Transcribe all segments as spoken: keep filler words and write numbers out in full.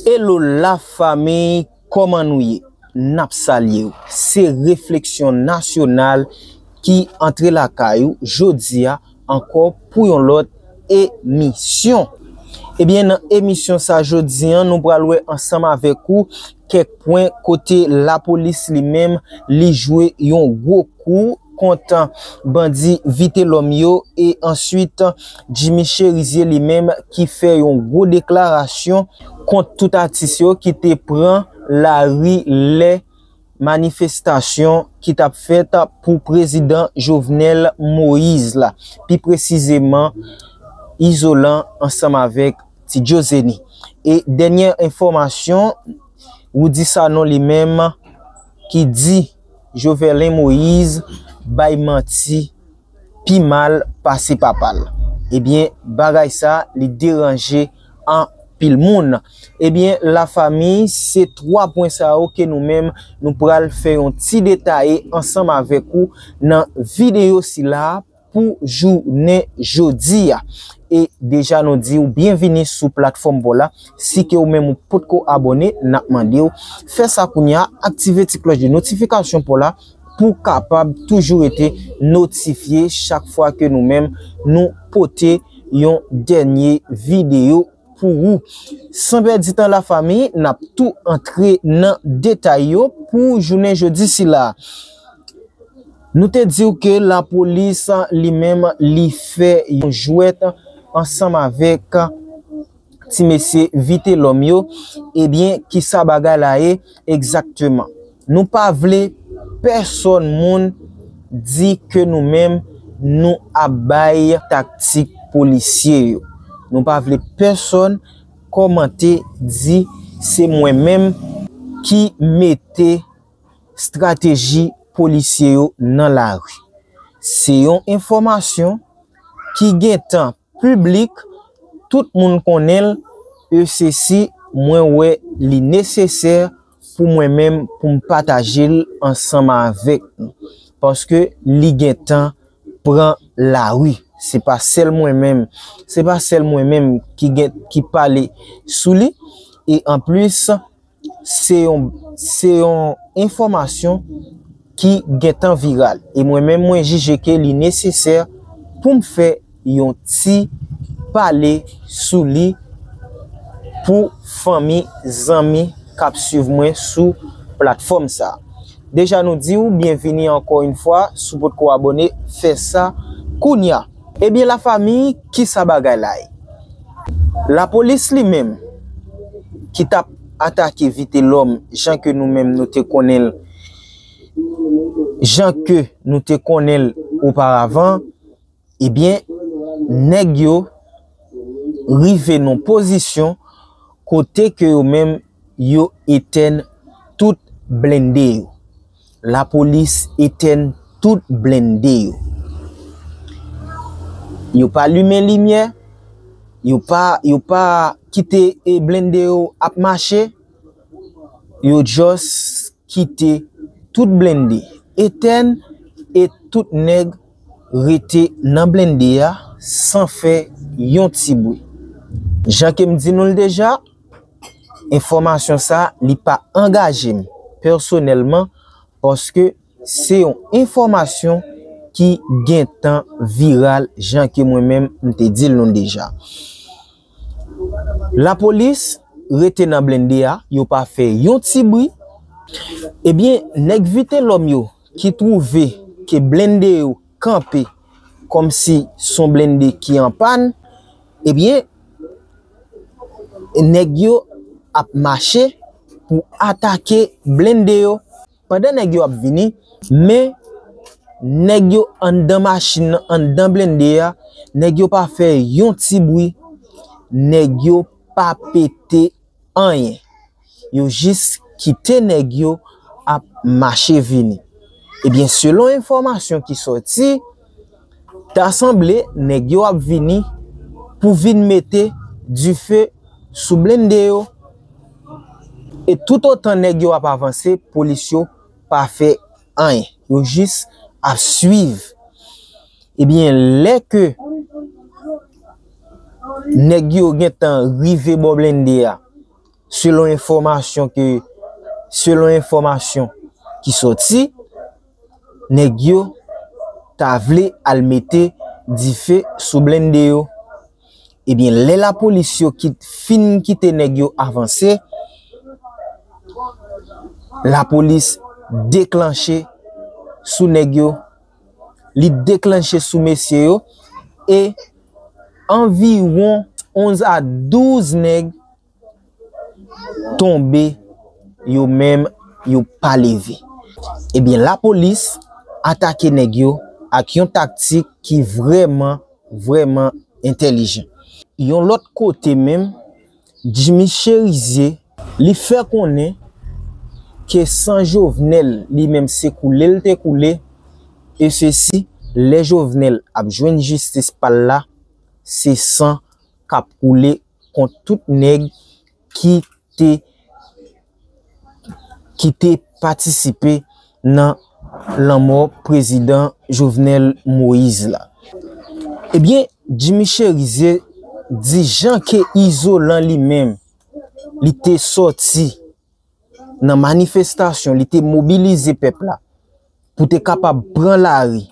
Hello la famiy, kòman nou ye? N ap salye w. Se Refleksyon Nasyonal ki antre lakay ou jodi a ankò pou yon lòt emisyon. Ebyen, nan emisyon sa jodi an, nou pral wè ansanm avèk ou kèk pwen kote lapolis li menm li jwe yon gwo kou kont bandi Vitelòm yo, e answit Jimmy Chérizier li menm ki fè yon gwo deklarasyon kont tout atis yo ki te pran lari lè manifestasyon ki t ap fèt pou prezidan Jovenel Moïse la, pi presizeman Izolan ansanm avèk Ti Djozeni. E dènye enfòmasyon, Roudy Sanon li menm ki di Jovenel Moïse bay manti pi mal pase papa l. Ebyen, bagay sa li deranje anpil moun. Ebyen, lafanmi, se twa pwen sa yo ke nou menm nou pral fè yon ti detaye ansanm avèk ou nan videyo sila pou jounen jodi a. E deja nou di w byenvini sou platfòm pa w la. Si ke ou menm ou potko abòne, n ap mande w fè sa kounye a, aktive ti klòch de notifikasyon pa w la pou w kapab toujou rete notifye chak fwa ke nou menm nou pote yon dènye videyo pou ou. San pèdi tan lafanmi, n ap tou antre nan detay yo pou jounen jodi sila. Nou te di w ke lapolis li menm li fè yon jwèt ansanm avèk ti mesye Vitelòm yo. Ebyen, kisa bagay la ye egzakteman? Nou pa vle pèsòn moun di ke nou menm nou ap bay taktik polisye yo. Nou pa vle pèsòn kòmante di se mwen menm ki mete estrateji polisye yo nan lari. Se yon enfòmasyon ki gentan piblik, tout moun konnen l, e sesi mwen wè li nesesè pou mwen menm pou m pataje l ansanm avèk nou. Paske li gentan pran lari. Se pa sèl mwen menm, se pa sèl mwen menm ki gen, ki pale sou li. E anplis, se yon, se yon enfòmasyon ki gentan viral. E mwen menm, mwen jije ke li nesesè pou m fè yon ti pale sou li pou fanmi, zanmi k ap swiv mwen sou platfòm sa. Deja nou di w byenvini ankò yon fwa, si w potko abòne, fè sa kounye a. Ebyen lafanmi, kisa bagay la ye? Lapolis li menm ki t ap atake Vitelòm jan ke nou menm nou te konnen l, jan ke nou te konnen l oparavan, ebyen, nèg yo rive nan pozisyon kote ke yo menm yo etèn tout blende yo. Lapolis etèn tout blende yo. Yo pa limen limyè, yo pa, yo pa kite, e, blende yo ap mache, yo just kite tout blende etèn e tout nèg rete nan blende a san fè yon ti bri. Jan ke m di nou l deja, enfòmasyon sa li pa angaje m pèsonèlman, paske se yon enfòmasyon ki gentan viral jan ke mwen menm m te di l nou deja. Lapolis rete nan blende a, yo pa fè yon ti bri. Ebyen, nèg Vitelòm yo ki twouve ke blende yo kanpe kòmsi s on blende ki an pàn, ebyen, nèg yo ap mache pou atake blende yo. Pandan nèg yo ap vini, men nèg yo anndan machin nan, anndan blende a, nèg yo pa fè yon ti bri, nèg yo pa pete anyen. Yo jis kite nèg yo ap mache vini. Ebyen, selon enfòmasyon ki sòti, ta sanble nèg yo ap vini pou vin mete dife sou blende yo. E toutotan nèg yo ap avanse, polis yo pa fè anyen. Yo jis ap swiv. Ebyen, lè ke nèg yo gentan rive bò blende a, selon enfòmasyon ke, selon enfòmasyon ki sòti, nèg yo ta vle al mete dife sou blende yo. Ebyen, lè lapolis yo kit, fin kite nèg yo avanse, lapolis deklanche sou nèg yo. Li deklanche sou mesye yo e anviwon onz a douz nèg tonbe, yo menm yo pa leve. Ebyen, lapolis atake nèg yo ak yon taktik ki vrèman, vrèman entèlijan. Yon lòt kote menm, Jimmy Chérizier, li fè konnen ke san Jovenel li menm se koule l te koule, e sesi, lè Jovenel ap jwenn jistis pa l la, se san k ap koule kont tout nèg ki te, ki te patisipe nan lanmò prezidan Jovenel Moïse la. Ebyen, Jimmy Chérizier di jan ke Izolan li menm, li te sòti nan manifestasyon, li te mobilize pèp la pou te kapab pran lari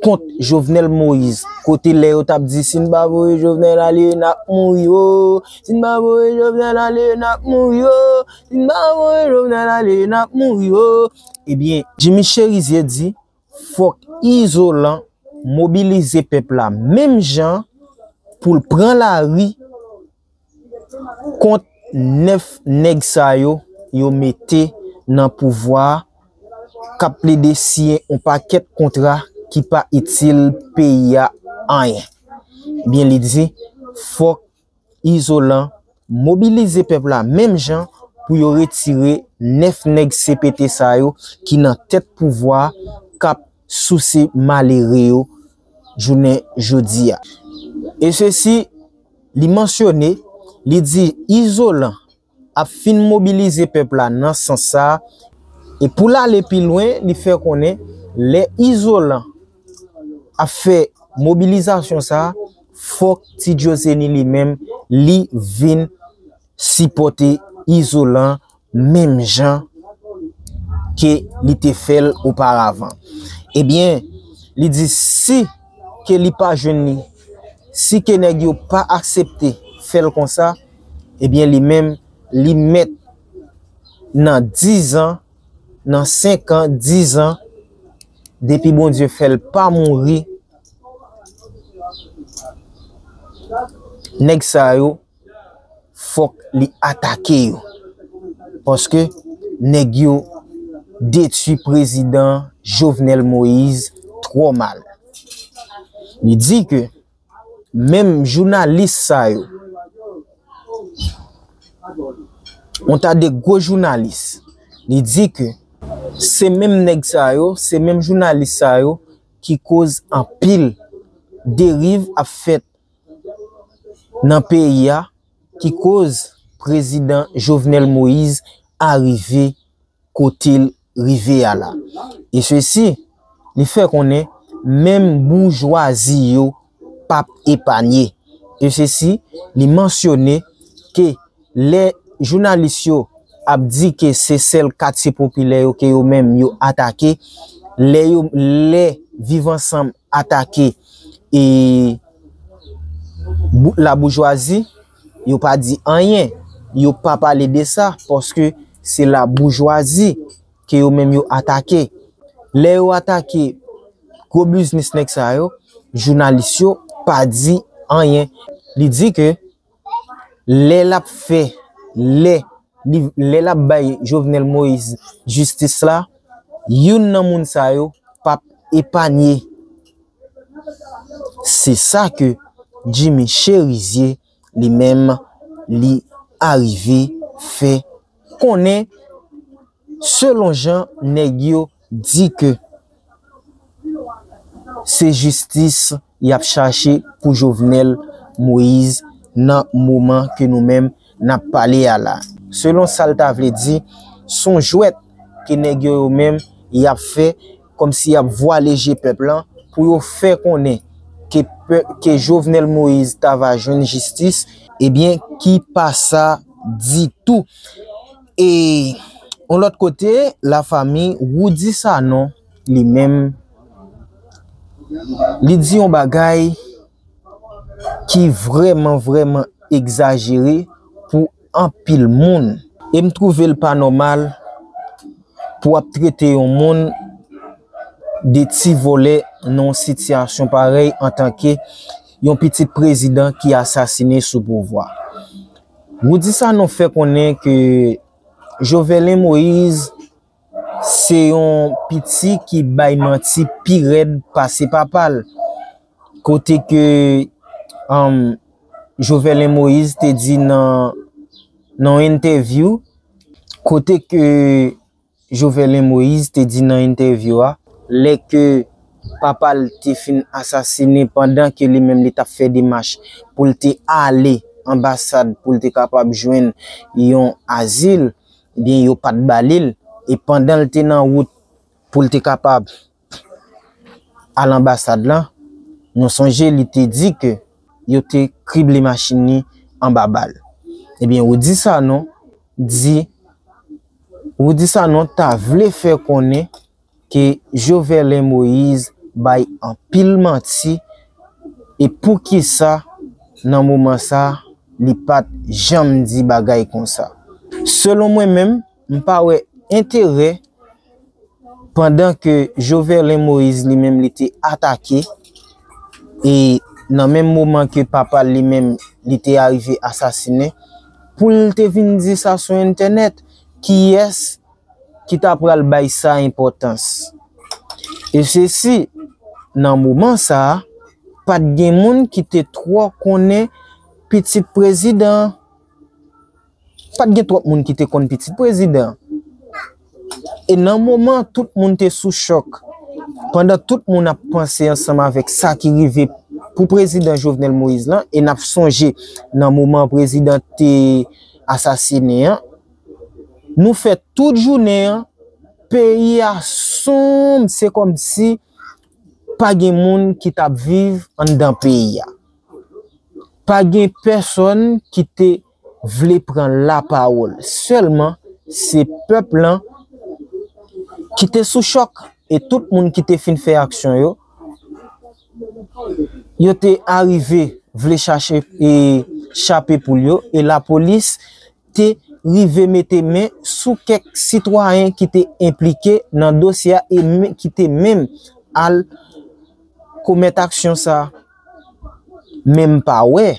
kont Jovenel Moïse, kote lè yo t ap di, "Si n pa voye Jovenel ale, n ap mouri o, si n pa voye Jovenel ale, n ap mouri o, si n pa voye Jovenel ale, n ap mouri o." Ebyen, Jimmy Chérizier di, fòk Izolan mobilize pèp la menm jan pou l pran lari kont nèf nèg sa yo, yo mete nan pouvwa a, k ap plede siyen yon pakèt kontra ki pa itil peyi a anyen. Ebyen, li di, fòk Izolan mobilize pèp la menm jan pou yo retire nèf nèg C P T sa yo ki nan tèt pouvwa a, k ap souse malere yo jounen jodi a. E sesi, li mansyone, li di Izolan ap fin mobilize pèp la nan sans sa a. E pou l ale pi lwen, li fè konnen lè Izolan ap fè mobilizasyon sa a, fòk Ti Djozeni li menm, li vin sipòte Izolan menm jan ke li te fè l oparavan. Ebyen, li di si ke li pa jwenn li, si ke nèg yo pa aksepte fè l konsa, ebyen, li menm, li mèt nan diz an, nan senk an, diz an, depi Bondye fè l pa mouri, nèg sa yo, fòk li atake yo. Paske nèg yo detwi prezidan Jovenel Moïse twò mal. Li di ke menm jounalis sa yo, yon ta de gwo jounalis, li di ke se menm nèg sa yo, se menm jounalis sa yo ki koz anpil deriv ap fèt nan peyi a, ki koz prezidan Jovenel Moïse arive kote l rive a la. E sesi, li fè konnen menm boujwazi yo p ap epanye. E sesi, li mansyone ke lè jounalis yo ap di ke se sèl katye popilè yo ke yo menm yo atake, lè yo, lè Viv Ansanm atake e bou-, laboujwazi, yo pa di anyen, yo pa pale de sa, paske se laboujwazi ke yo menm yo atake. Lè yo atake gwo biznis nèg sa yo, jounalis yo pa di anyen. Li di ke lè l ap fè, lè li, lè l ap bay Jovenel Moïse jistis la, youn nan moun sa yo p ap epanye. Se sa ke Jimmy Chérizier li menm li arive fè konnen, selon jan nèg yo di ke se jistis y ap chache pou Jovenel Moïse nan moman ke nou menm n ap pale a la. Selon sa l ta vle di, se yon jwèt ke nèg yo, yo menm y ap fè, kòmsi y ap vwale je pèp lan pou yo fè konnen ke pè-, ke Jovenel Moïse ta va jwenn jistis, ebyen, ki pa sa ditou. E yon lòt kote, lafanmi, Roudy Sanon, li menm, li di yon bagay ki vrèman, vrèman egzajere pou anpil moun. E m twouve l pa nòmal pou w ap trete yon moun de ti vòlè nan yon sitiyasyon parèy antanke yon pitit prezidan ki asasine sou pouvwa. Roudy Sanon fè konnen ke Jovenel Moïse se yon piti ki bay manti pi rèd pase papa l. Kote ke, um, Jovenel Moïse te di nan, nan yon entèvyou, kote ke Jovenel Moïse te di nan entèvyou a, lè ke papa l te fin asasine pandan ke li menm li t ap fè demach pou l te ale anbasad pou l te kapab jwenn yon azil, ebyen yo pa t ba li l. E pandan l te nan wout pou l te kapab al anbasad lan, nou sonje li te di ke yo te krible machin li anba bal. Ebyen, Roudy Sanon di, Roudy Sanon ta vle fè konnen ke Jovenel Moïse bay anpil manti e poukisa nan moman sa li pa t janm di bagay konsa. Selon mwen menm, m pa wè enterè pandan ke Jovenel Moïse li menm li te atake e nan menm moman ke papa l li menm li te arive asasinen, pou l te vin di sa sou entènèt, kiyès ki ta pral bay sa enpòtans? E se si, nan moman sa a, pa t gen moun ki te twò konnen pitit prezidan an. Pa t gen twòp moun ki te konn pitit prezidan an. E nan moman tout moun te sou chòk, pandan tout moun ap panse ansanm avèk sa ki rive pou prezidan Jovenel Moïse lan, e n ap sonje nan moman prezidan te asasinen an, nou fè tout jounen an, peyi a sonm, se kòmsi pa gen moun ki t ap viv anndan peyi a. Pa gen pèsonn ki te vle pran lapawòl. Sèlman, se pèp lan ki te sou chòk e tout moun ki te fin fè aksyon yo, yo te arive vle chache e chape poul yo e lapolis te rive mete men sou kèk sitwayen ki te enplike nan dosye a e men- ki te menm al komèt aksyon sa a. Men m pa wè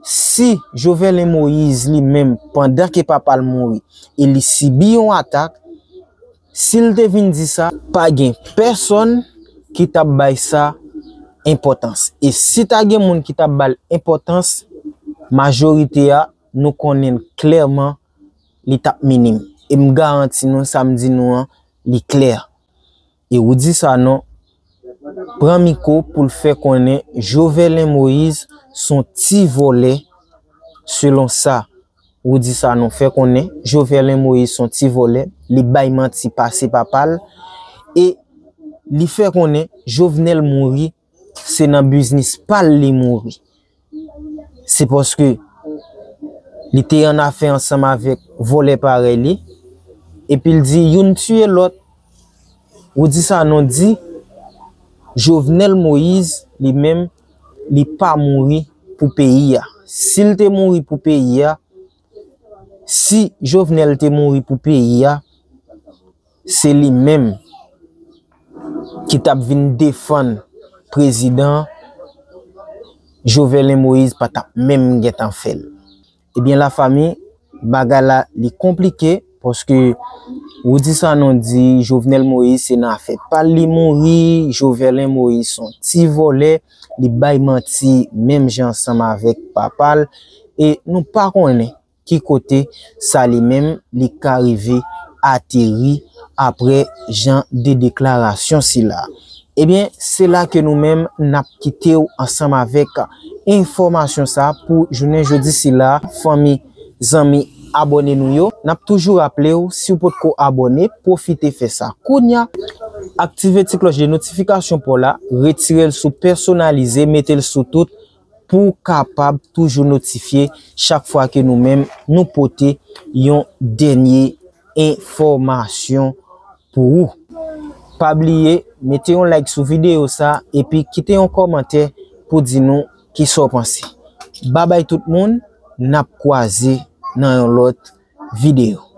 si Jovenel Moïse li menm pandan ke papa l mouri e li sibi yon atak, si l te vin di sa, pa gen pèsonn ki t ap bay sa enpòtans. E si ta gen moun ki t ap ba l enpòtans, majorite a, nou konnen l klèman, li t ap minim. E m garanti nou, sa m di nou an, li klè. E Roudy Sanon pran mikwo pou l fè konnen Jovenel Moïse s on ti vòlè, selon sa Roudy Sanon fè konnen Jovenel Moïse s on ti vòlè, li bay manti pase papa l, e li fè konnen Jovenel mouri, se nan biznis pa l li mouri. Se paske li te annafè ansanm avèk vòlè parèy li, epi l di youn tiye lòt. Roudy Sanon di Jovenel Moïse, li menm, li pa mouri pou peyi a. Si l te mouri pou peyi a, si Jovenel te mouri pou peyi a, se li menm ki t ap vin defann prezidan, Jovenel Moïse pa t ap menm gentan fè l. Ebyen, lafanmi, bagay la, li konplike, paske Roudy Sanon di Jovenel Moïse se nan afè pa l li mouri, Jovenel Moïse s on ti vòlè, li bay manti menm jan ansanm avèk papa l, e nou pa konnen ki kote sa li menm li ka rive ateri apre jan de deklarasyon sila. Ebyen, se la ke nou menm n ap kite w ansanm avèk enfòmasyon sa pou jounen jodi sila. Fanmi, zanmi, abòne nou yo. N ap toujou raple w, si w potko abòne, pwofite fè sa kounya. Aktive ti klòch de notifikasyon pa w la, retire l sou pèsonalize, mete l sou tout, pou w kapab toujou notifye chak fwa ke nou menm nou pote yon dènye enfòmasyon pou ou. Pa bliye, mete yon like sou videyo sa epi kite yon kòmantè pou di nou kisa w panse. Babay tout moun, n ap kwaze nan yon lòt videyo.